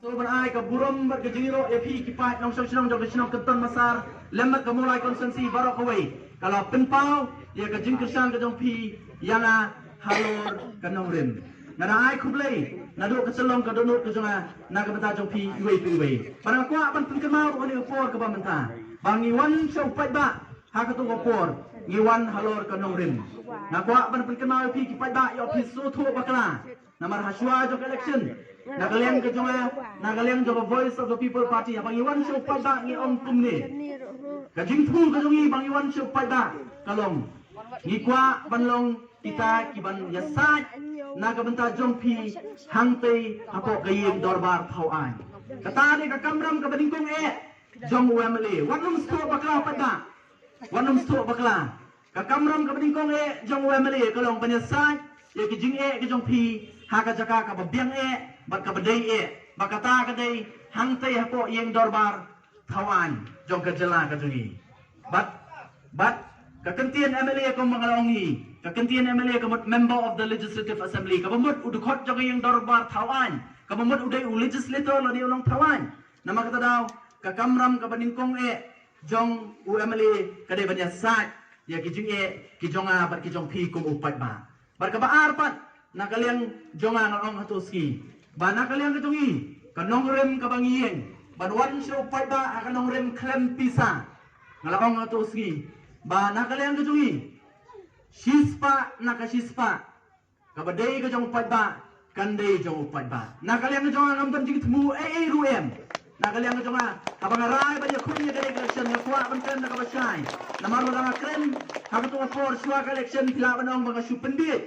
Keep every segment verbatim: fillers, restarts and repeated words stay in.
To ban ai ka burom bad ka jingïaroh ïa phi ki paid nongshong shnong jong ka shnong Kynton Massar lem bad ka Mawlai constituency baroh kawei, ka la pynpaw ïa ka jingkyrshan ka jong phi ïa nga halor ka nongrim. Nga da ai khublei naduh ka shlong ka dohnud ka jong nga na ka bynta jong phi iwei pa iwei. Bad nga kwah ban pynkynmaw ruh ha kane ka por kaba mynta ba ngi wan sha u paidbah ha kato ka por, ngi wan halor ka nongrim. Nga kwah ban pynkynmaw ïa phi ki paidbah, ïoh phi sngewthuh bakla. Namar ha shuwa jong ka election, na ka liang ka jong nga, na ka liang jong ka Voice of the People Party, haba ngi wan sha u paidbah ngi ong kumne. Ka jingthmu ka jong ngi ba ngi wan sha u paidbah ka long, ngi kwah ban long kita ki ban ïasaid na ka bynta jong phi hangtei hapoh ka ïing dorbar thaw aiñ. Kata dei ka kamram kaba nyngkong eh jong u MLA. Wat nym sngewthuh bakla paidbah. Wat nym sngewthuh bakla. Ka kamram kaba nyngkong eh jong u MLA ka long ban ïasaid ïa ki jingeh ki jong phi ha ka jaka kaba biang eh bad kaba dei eh, ba kata ka dei hangtei hapoh ïing dorbar thaw aiñ jong ka jylla ka jong ngi. Bad, bad ka kyntien MLA kumba nga la ong hi, ka kyntien MLA ka mut Member of the Legislative Assembly, kaba mut u dkhot jong ka ïing dorbar thaw aiñ, kaba mut u dei u legislator lane u nongthaw aiñ. Namar kata daw ka kamram kaba nyngkong eh jong u MLA ka dei ban ïasaid ïa ki jingeh ki jong nga bad ki jong phi kum u paidbah. Bad kaba ar pat, na ka liang jong nga nga ong hato sngi ba na ka liang ka jong ngi, ka nongrim kaba ngi ïeng ban wan sha u paidbah ha ka nongrim khlem pisa. Nga la ong hato sngi ba na ka liang ka jong ngi, shispah na ka shispah kaba dei ka jong u paidbah kan dei jong u paidbah. Na ka liang ka jong nga ngam don jingthmu ei ei ruh em. Na ka liang ka jong nga, haba nga rai ban ïakhun ïa kane ka election, nga kwah ban kren da kaba shai. Namar lada nga kren ha kato ka por shuwa ka election, phi lah ban ong ba nga shu pynbiej.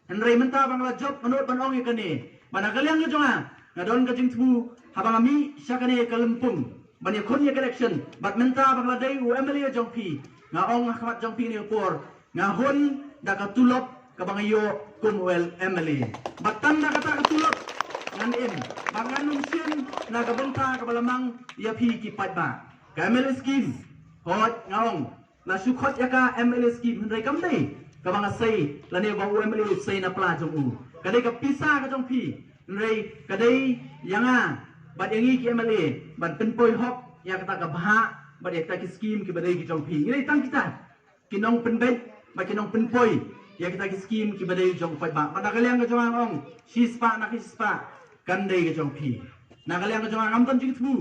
Hynrei mynta ba nga la jop, nga nud ban ong ïa kane ba na ka liang ka jong nga, nga don ka jingthmu haba nga mih sha kane ka lympung ban ïakhun ïa ka election, bad mynta ba nga la dei u MLA jong phi, nga ong ha khmat jong phi kane ka por, nga hun da ka tulop kaba nga ïoh kum u MLA. Bad tang da kata ka tulop ngan im, ba ngan ym shim na ka bynta kaba la mang ïa phi ki paidbah. Ka MLA scheme, hooid nga ong, la shu khot ïa ka MLA scheme, hynrei kam dei kaba nga sei lane ba u MLA u sei na pla jong u. Ka dei ka pisa ka jong phi, hynrei ka dei ïa nga bad ïa ngi ki MLA ban pynpoi hok ïa kata ka bhah bad ïa kita ki scheme kiba dei ki jong phi. Ngi dei tang kita ki nongpynbeit bad ki nongpynpoi ïa kita ki scheme kiba dei jong u paidbah. Bad na ka liang ka jong nga ong, shispah na ka shispah kan dei ka jong phi. Na ka liang ka jong nga ngam don jingthmu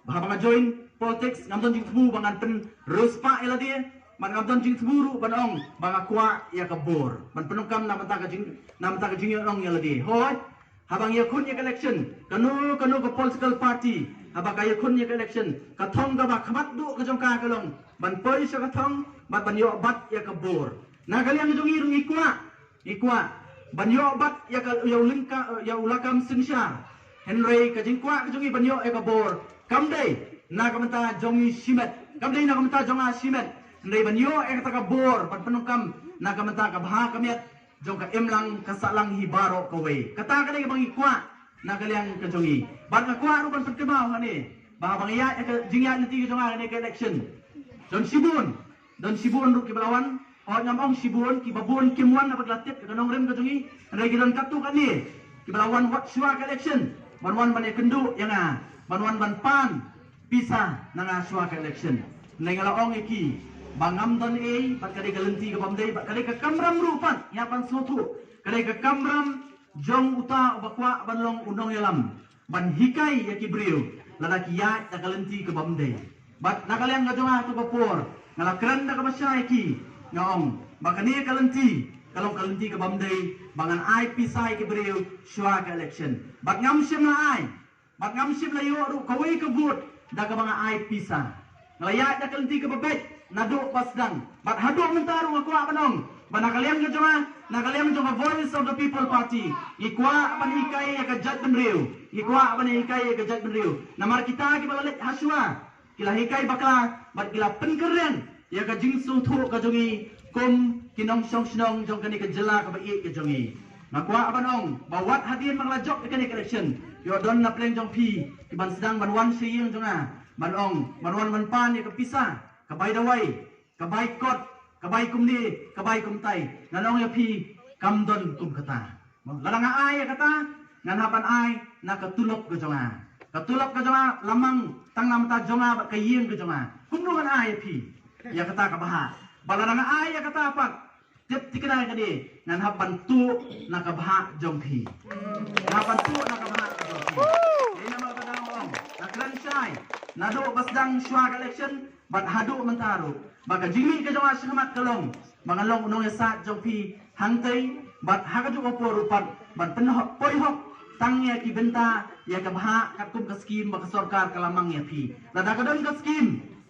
ba haba nga join politics ngam don jingthmu ba ngan pynriewspah ïa lade, bad ngam don jingthmu ruh ban ong ba nga kwah ïa ka bor ban pyndonkam na bynta ka jing, na bynta ka jingïaid ong ïa lade. Hooid, haba ngi ïakhun ïa ka election, kano kano ka political party haba ka ïakhun ïa ka election, ka thong kaba khmat duh ka jong ka ka long ban poi sha ka thong bad ban ïoh bat ïa ka bor. Na ka liang ka jong ngi ruh ngi kwah, ngi kwah ban ïoh bat ïa ka, ïa u lyngka, ïa u lakam synshar. Hynrei ka jingkwah ka jong ngi ban ïoh ïa ka bor kam dei na ka bynta jong ngi shimet, kam dei na ka bynta jong nga shimet. Hynrei ban ïoh ïa kata ka bor ban pyndonkam na ka bynta ka bha ka miat jong ka imlang ka sahlang hi baroh kawei. Kata ka dei kaba ngi kwah na ka liang ka jong ngi. Bad nga kwah ruh ban pynkynmaw hangne ba haba nga ïaid ïa ka jingïaid lynti ka jong nga hangne ka election, don shibun, don shibun ruh kiba la wan. Hooid, ngam ong shibun, kiba bun kim wan namar ba ki la tip ïa ka nongrim ka jong ngi. Hynrei ki don katto katne kiba la wan wat shuwa ka election ban wan ban ïakynduh ïa nga, ban wan ban pan pisa na nga shuwa ka election. Hynrei nga la ong ïa ki ba ngam don ei, bad ka dei ka lynti kabym dei, bad ka dei ka kamram ruh pat, ïa ban sngewthuh, ka dei ka kamram jong uta uba kwah ban long u nongïalam ban hikai ïa ki briew lada ki ïaid da ka lynti kabym dei. Bad na ka liang ka jong nga ha kato ka por nga la kren da kaba shai ïa ki, nga ong ba kane ka lynti ka long ka lynti kabym dei ba ngan ai pisa ïa ki briew shuwa ka election. Bad ngam shym la ai, bad ngam shym la ïoh ruh kawei ka vote da kaba nga ai pisa. Nga la ïaid da ka lynti kaba beit naduh ba sdang. Bad haduh mynta ruh nga kwah ban ong ba na ka liang ka jong nga, na ka liang jong ka Voice of the People Party, ngi kwah ban hikai ïa ka jaitbynriew, ngi kwah ban hikai ïa ka jaitbynriew. Namar kita kiba la leit ha shuwa ki la hikai bakla bad ki la pynkyrmen ïa ka jingsngewthuh ka jong ngi kum ki nongshong shnong jong kane ka jylla kaba ïeit ka jong ngi. Nga kwah ban ong ba wat hadien ba nga la jop ïa kane ka election, ïoh don na pdeng jong phi ki ban sdang ban wan sha ïing jong nga ban ong, ban wan ban pan ïa ka pisa, ka bai dawai, ka bai kot, ka bai kumne, ka bai kumtai. Ngan ong ïa phi, kam don kum kata. Lada nga ai ïa kata, ngan hap ban ai na ka tulop ka jong nga. Ka tulop ka jong nga la mang tang na bynta jong nga bad ka ïing ka jong nga. Kumno ngan ai ïa phi ïa kata ka bhah? Ba lada nga ai ïa kata pat, tip thikna ïa kane, ngan hap ban tuh na ka bhah jong phi. Ngan hap ban tuh na ka bhah jong phi. Dei namar kata nga ong, nga kren shai naduh ba sdang shuwa ka election bad haduh mynta ruh, ba ka jingmih ka jong nga shakhmat ka long ba ngan long u nongïasaid jong phi hangtei bad ha kajuh ka por ruh pat ban pynpoi hok tang ïa ki bynta, ïa ka bhah katkum ka skim ba ka sorkar ka la mang ïa phi. Lada ka don ka skim,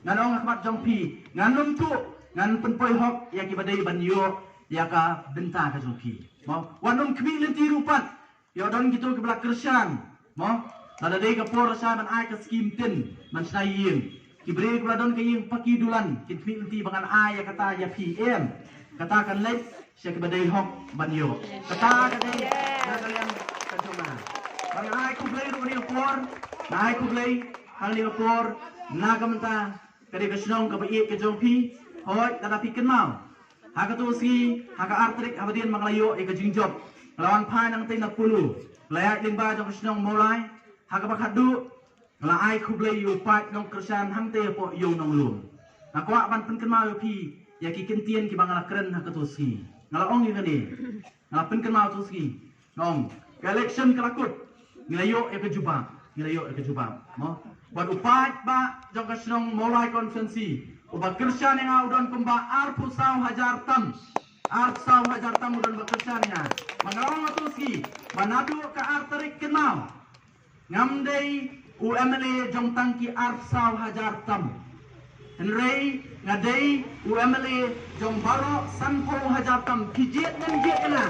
ngan ong ha khmat jong phi, ngan lum tuh, ngan pynpoi hok ïa ki ba dei ban ïoh ïa ka bynta ka jong phi. Mo, wat nym khmih lynti ruh pat. Ïoh don kito kiba la kyrshan, mo, lada dei ka por lashai ban ai ka skim tin ban shna ïing, ki briew kiba la don ka ïing paki dulan kin khmih lynti ba ngan ai ïa kata ïa phi, em. Kata kan leit sha kiba dei hok ban ïoh. Kata ka dei na ka liang ka jong nga. Ba ngan ai khublei ruh ha kane ka por, ngan ai khublei ha kane ka por na ka bynta ka dei ka shnong kaba ïeit ka jong phi. Hooid, lada phi kynmaw, ha kato sngi, ha ka ar tarik, haba dien ba nga la ïoh ïa ka jingjop, nga la wan phai nangtei na Polo, la ïaid lyngba jong ka shnong Mawlai. Ha kaba khatduh, nga la ai khublei ïa u paid nongkyrshan hangtei hapoh Ïew Nonglum. Nga kwah ban pynkynmaw ïa phi ïa ki kyntien kiba nga la kren ha kato sngi. Nga la ong ïa kane, nga la pynkynmaw kato sngi. Nga ong, ka election ka la kut, ngi la ïoh ïa ka jubab, ngi la ïoh ïa ka jubab, mo. Bad u paidbah jong ka shnong Mawlai constituency, uba kyrshan ïa nga u don kumba arphew saw hajar tam. Arphew saw hajar tam u don ba kyrshan ïa nga. Ba nga la ong ha kato sngi ba naduh ka ar tarik, kynmaw, ngam dei u M L A jong tang ki arphew saw hajar tam. Hynrei nga dei u M L A jong baroh sanphew hajar tam. Phi jied ne ym jied ïa nga?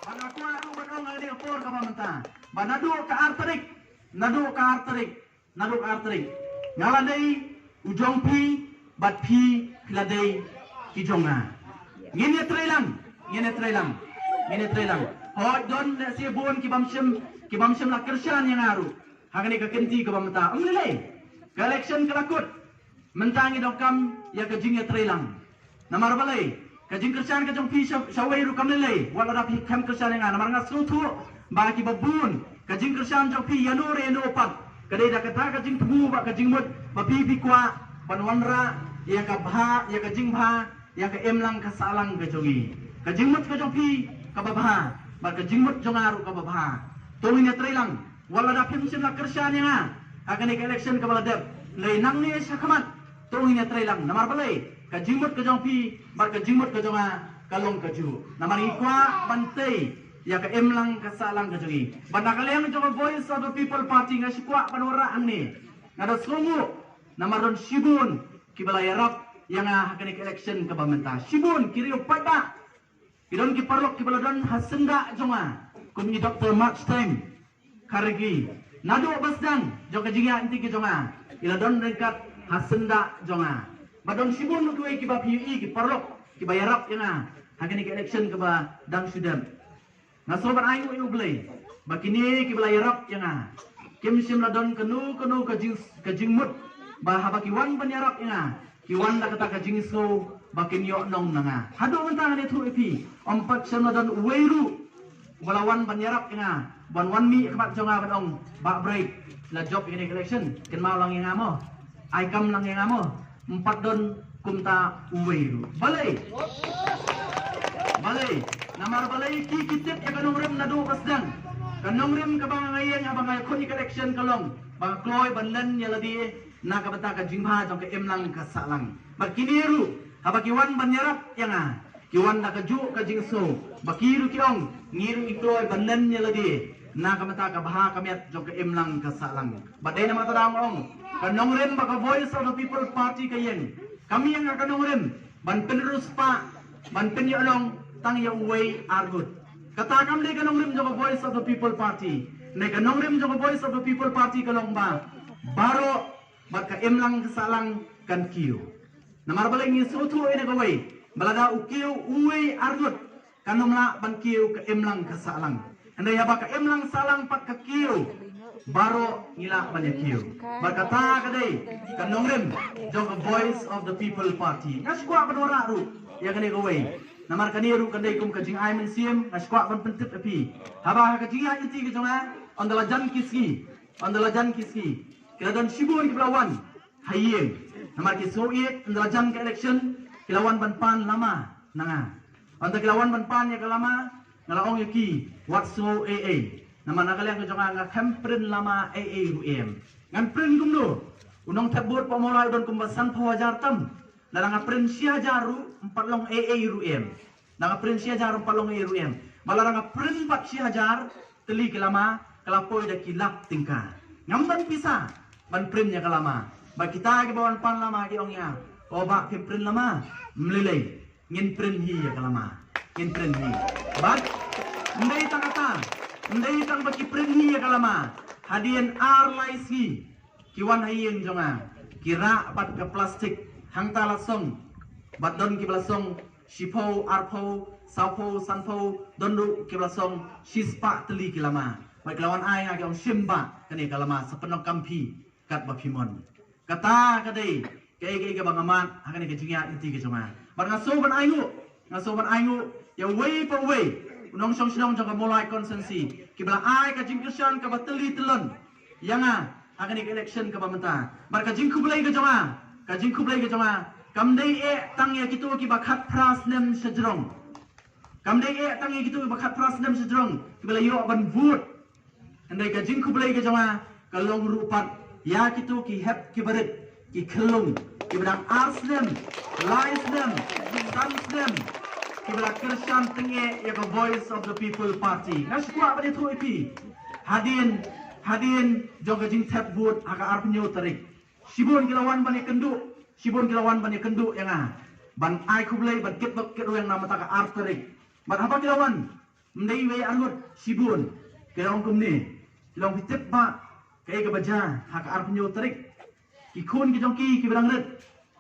Ba nga kwah ruh ban ong ha kane ka por kaba mynta ba naduh ka ar tarik, naduh ka ar tarik, naduh ka ar tarik, nga la dei u jong phi bad phi, phi la dei ki jong nga. Ngin ïatrei lang, ngin ïatrei lang, ngin ïatrei lang. Hooid, don lehse bun ki bym shym, ki bym shym la kyrshan ïa nga ruh ha kane ka kynti kaba mynta. Ym lei lei, ka election ka la kut, mynta ngi donkam ïa ka jingïatrei lang. Namar balei? Ka jingkyrshan ka jong phi sha, sha uwei ruh kam lei lei, wat lada phi khlem kyrshan ïa nga. Namar nga sngewthuh ba kiba bun, ka jingkyrshan jong phi ïano re ïano pat, ka dei da kata ka jingthmu bad ka jingmut ba phi, phi kwah ban wanrah ïa ka bha, ïa ka jingbha, ïa ka imlang ka sahlang ka jong ngi. Ka jingmut ka jong phi kaba bha, bad ka jingmut jong nga ruh kaba bha. To ngin ïatrei lang. Wat lada phim shym la kyrshan ïa nga ha kane ka election kaba la dep, hynrei nangne sha khmat, to ngin ïatrei lang. Namar balei? Ka jingmut ka jong phi bad ka jingmut ka jong nga ka long kajuh. Namar ngi kwah ban tei ïa ka imlang ka sahlang ka jong ngi. Bad na ka liang jong ka Voice of the People Party, nga shu kwah ban wanrah hangne, nga da sngewnguh namar don shibun kiba la ïarap ïa nga ha kane ka election kaba mynta. Shibun ki riew paidbah. Ki don ki paralok kiba la don ha syndah jong nga, kum i Doktor March Time Khargi. Naduh ba sdang jong ka jingïaid lynti ka jong nga, i la don ryngkat ha syndah jong nga. Bad don shibun ruh kiwei kiba phi ïohi, ki paralok kiba ïarap ïa nga ha kane ka election kaba dang shu dep. Nga sngew ban ai nguh ïa U Blei ba kine kiba la ïarap ïa nga kim shym la don kano kano ka jing, ka jingmut ba haba ki wan ban ïarap ïa nga, ki wan da kata ka jingsngew ba kin ïoh nong na nga. Haduh mynta ngan ïathuh ïa phi, ym pat shym la don uwei ruh uba la wan ban ïarap ïa nga, ban wan mih ha khmat jong nga ban ong, Bah Bright, la jop ïa kane ka election, kynmaw lang ïa nga mo, ai kam lang ïa nga mo. Ym pat don kumta uwei ruh. Balei? Balei? Namar balei? Ki, ki tip ïa ka nongrim naduh ba sdang. Ka nongrim kaba nga ïeng haba nga ïakhun ïa ka election ka long ba nga kloi ban len ïa lade na ka bynta ka jingbha jong ka imlang ka sahlang. Bad kine ruh haba ki wan ban ïarap ïa nga, ki wan da kajuh ka jingsngew ba ki ruh ki ong, ngi ruh ngi kloi ban len ïa lade na ka bynta ka bha ka miat jong ka imlang ka sahlang. Bad dei namar kata nga ong, ka nongrim bad ka Voice of the People Party ka ïeng. Kam ïeng ha ka nongrim ban pynriewspah, ban pynïohnong tang ïa uwei arngut. Kata kam dei ka nongrim jong ka Voice of the People Party. Ne ka nongrim jong ka Voice of the People Party ka long ba baroh bad ka imlang ka sahlang kan kiew. Namar balei? Ngi sngewthuh ïa kawei ba lada u kiew uwei arngut, kan ym lah ban kiew ka imlang ka sahlang. Hynrei haba ka imlang sahlang pat ka kiew, baroh ngi lah ban ïa kiew. Bad kata ka dei ka nongrim jong ka Voice of the People Party. Nga shu kwah ban wanrah ruh ïa kane kawei. Namar kane ruh kan dei kum ka jingai mynsiem, nga shu kwah ban pyntip ïa phi. Haba ha ka jingïaid lynti ka jong nga, Ynda la jan ki sngi, ynda la jan ki sngi, ki la don shibun kiba la wan ha ïing. Namar ki sngew ïeit, ynda la jan ka election, ki la wan ban pan lama na nga. Ynda ki la wan ban pan ïa ka lama, nga la ong ïa ki, wat sngew ei ei. Namar na ka liang ka jong nga, nga khlem print lama ei ei ruh em. Ngan print kumno? U nongthep vote pat Mawlai u don kumba sanphew hajar tam. Lada nga print shi hajar ruh, ym pat long ei ei ruh em. Lada nga print shi hajar ym pat long ei ei ruh em. Bad lada nga print pat shi hajar tylli ki lama, ka la poi da ki lak tyngka. Ngam don pisa ban print ïa ka lama. Bad kita kiba wan pan lama ki ong ïa nga, "O bah, phim print lama?" Ym lei lei. Ngin print hi ïa ka lama. Ngin print hi. Bad ym dei tang kata, ym dei tang ba ki print hi ïa ka lama. Hadien ar lai sngi, ki wan ha ïing jong nga, ki rah bad ka plastik, hangta la song. Bad don kiba la song shiphew, arphew, sawphew, sanphew, don ruh kiba la song shispah tylli ki lama. Bad ki la wan ai nga, ki ong, "Shim bah kane ka lama, sa pyndonkam phi katba phi mon." Kata ka dei kaei kaei kaba nga mad ha kane ka jingïaid lynti ka jong nga. Bad nga sngewbha ban ainguh, nga sngewbha ban ainguh ïa uwei pa uwei u nongshong shnong jong ka Mawlai constituency, kiba la ai ka jingkyrshan kaba tylli tyllon ïa nga ha kane ka election kaba mynta. Bad ka jingkhublei ka jong nga, ka jingkhublei ka jong nga, kam dei eh tang ïa kito kiba khatphra snem shajrong. Kam dei eh tang ïa kito kiba khatphra snem shajrong kiba la ïoh ban vote. Hynrei ka jingkhublei ka jong nga ka long ruh pat ïa kito ki hep kiba rit, ki khyllung, kiba dang ar snem, lai snem, san snem, kiba la kyrshan tyngeh ïa ka Voice of the People Party. Nga shu kwah ban ïathuh ïa phi. Hadien, hadien jong ka jingthep vote ha ka arphew hynñiew tarik, shibun ki la wan ban ïakynduh, shibun ki la wan ban ïakynduh ïa nga, ban ai khublei, ban kit bok kit rwiang na mynta ka ar tarik. Bad haba ki la wan, ym dei wei ar ngut, shibun ki la ong kumne, ki la ong, "Phi tip bah kaei kaba jia ha ka arphew hynñiew tarik? Ki khun ki jong ki, kiba dang rit,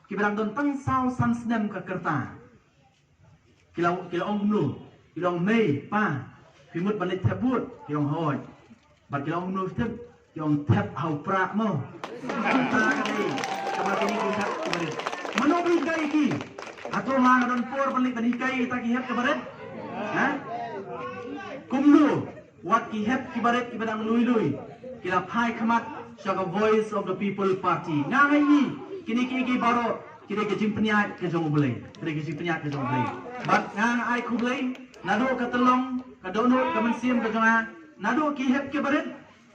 kiba dang don tang saw san snem ka rta, ki la, ki la ong kumno? Ki la ong, 'Mei, pa, phi mut ban leit thep vote?' Ki ong, 'Hooid.' Bad ki la ong kumno phi tip? Ki ong, 'Thep ha u prah mo.'" Kata ka dei kaba kine ki hep kiba rit. Mano ba hikai ki? Hato nga nga don por ban leit ban hikai kita ki hep kiba rit? Ha? Kumno wat ki hep kiba rit kiba dang lui lui ki la phai khmat sha ka Voice of the People Party? Nga nga ïohi kine kiei kiei baroh ki dei ka jingpynïaid ka jong U Blei. Ki dei ka jingpynïaid ka jong U Blei. Bad nga nga ai khublei naduh ka tyllong, ka dohnud, ka mynsiem ka jong nga, naduh ki hep kiba rit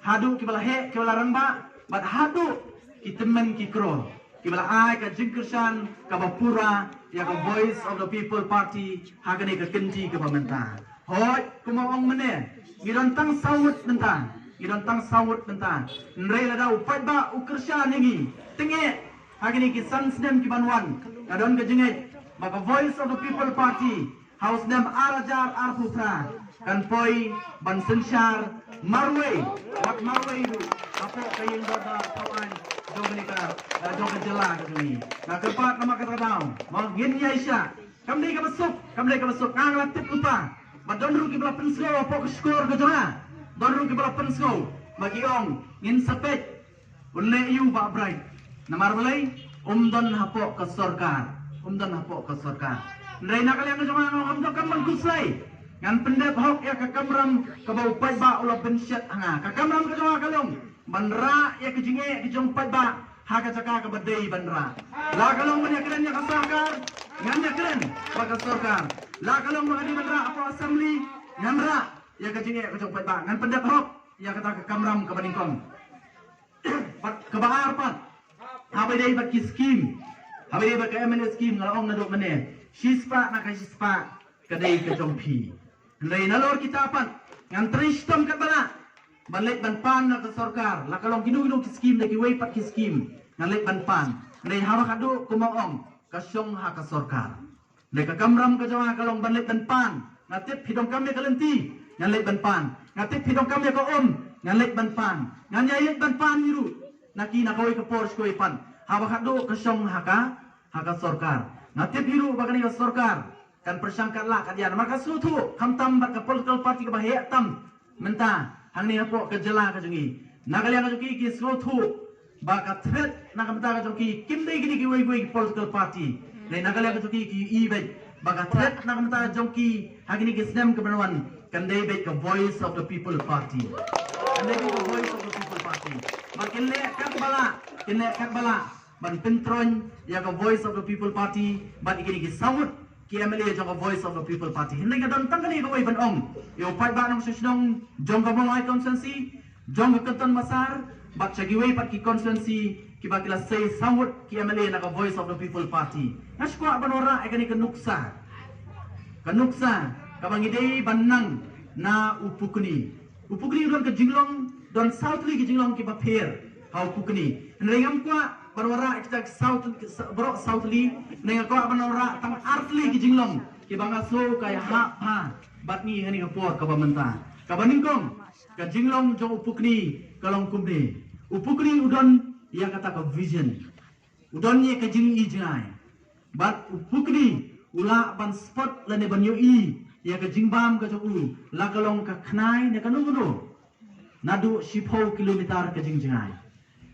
haduh kiba la heh, kiba la rangbah, bad haduh ki tymmen ki kro, kiba la ai ka jingkyrshan kaba pura ïa ka Voice of the People Party ha kane ka kynti kaba mynta. Hooid, kumba ong mynne, ngi don tang saw ngut mynta, ngi don tang saw ngut mynta. Hynrei lada u paidbah u kyrshan ïa ngi tyngeh ha kine ki san snem ki ban wan, nga don ka jingngeit ba ka Voice of the People Party ha u snem ar hajar arphew phra kan poi ban synshar marwei, wat marwei ruh, hapoh ka ïing dorbar thaw aiñ jong kane ka, eh, jong ka jylla ka jong ngi. Nga kyrpad namar kata ka daw, mo, ngin ïaishah. Kam dei kaba suk, kam dei kaba suk, nga nga la tip lypa. Bad don ruh kiba la pynsngew hapoh ka shkor ka jong nga. Don ruh kiba la pynsngew ba ki ong ngin sa peit. Un leh aïu Bah Bright? Namar balei? Um don hapoh ka sorkar. Um don hapoh ka sorkar. Hynrei na ka liang ka jong nga nga ngam donkam ban khuslai. Ngan pyndep hok ïa ka kamram kaba u paidbah u la pynshet ha nga. Ka kamram ka jong nga ka long ban rah ïa ka jingeh ka jong u paidbah ha ka jaka kaba dei ban rah. La ka long ban ïakren ïa ka sorkar, ngan ïakren bad ka sorkar. La ka long ban dei ban rah hapoh assembly, ngan rah ïa ka jingeh ka jong u paidbah. Ngan pyndep hok ïa kata ka kamram kaba nyngkong. Bad kaba ar pat, haba ïadei bad ki skim, haba ïadei bad ka M N A skim, nga la ong naduh mynne, shispah na ka shispah ka dei ka jong phi. Hynrei nalor kita pat ngan trei shitom katba lah ban leit ban pan na ka sorkar. La ka long kino kino ki skim, da kiwei pat ki skim ngan leit ban pan. Hynrei haba khatduh kumba ong, ka shong ha ka sorkar. Hynrei ka kamram ka jong nga ka long ban leit ban pan. Nga tip phi donkam ïa ka lynti, ngan leit ban pan. Nga tip phi donkam ïa ka um, ngan leit ban pan. Ngan ïai leit ban pan hi ruh na ki, na kawei ka por sha kawei pat, haba khatduh ka shong ha ka, ha ka sorkar. Nga tip hi ruh ba kane ka sorkar kan pyrshang katba lah katba ïa, namar ka sngewthuh khamtam bad ka political party kaba heh tam mynta hangne hapoh ka jylla ka jong ngi. Na ka liang ka jong ki, ki sngewthuh ba ka threat na ka bynta ka jong ki kim dei kine kiwei kiwei ki political party. Hynrei na ka liang ka jong ki, ki ïohi beit ba ka threat na ka bynta ka jong ki ha kine ki snem ki ban wan kan dei beit ka Voice of the People Party. Hynrei ka Voice of the People Party, bad kin leh katba lah, kin leh katba lah ban pyntroiñ ïa ka Voice of the People Party bad ïa kine ki saw ngut ki M L A jong ka Voice of the People Party. Hynrei nga don tang kane kawei ban ong ïa u paidbah nongshong shnong jong ka Mawlai constituency, jong ka Kynton Massar, bad sha kiwei pat ki constituency kiba ki la sei saw ngut ki M L A na ka Voice of the People Party. Nga sngewkwah ban wanrah ïa kane ka nuksa, ka nuksa kaba ngi dei ban nang na u Pukni. U Pukni u don ka jinglong, don saw tylli ki jinglong kiba pher ha u Pukni. Hynrei ngam kwah ban wanrah kita ki saw tylli, baroh saw tylli, hynrei nga kwah ban wanrah tang ar tylli ki jinglong kiba nga sngew ka ïahap bha bad ngi ha kane ka por kaba mynta. Kaba nyngkong, ka jinglong jong u Pukni ka long kumne. U Pukni u don ïa kata ka vision. U don ïa ka jingïohi jngai. Bad u Pukni u lah ban spot lane ban ïohi ïa ka jingbam ka jong u, la ka long ka khnai ne kano kano. Naduh shiphew kilometer ka jingjngai.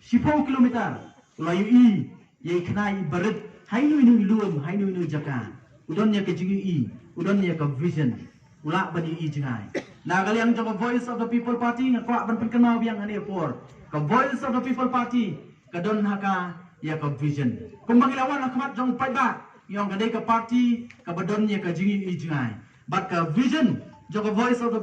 Shiphew kilometer u la ïohi ïa i khnai i barit ha ino ino i lum, ha ino ino i jaka. U don ïa ka jingïohi, u don ïa ka vision. U lah ban ïohi jngai. Na ka liang jong ka Voice of the People Party nga kwah ban pynkynmaw biang ha kane ka por, ka Voice of the People Party ka don ha ka ïa ka vision. Kumba ngi la wan ha khmat jong u paidbah, ngi ong ka dei ka party kaba don ïa ka jingïohi jngai. Bad ka vision jong ka Voice of the People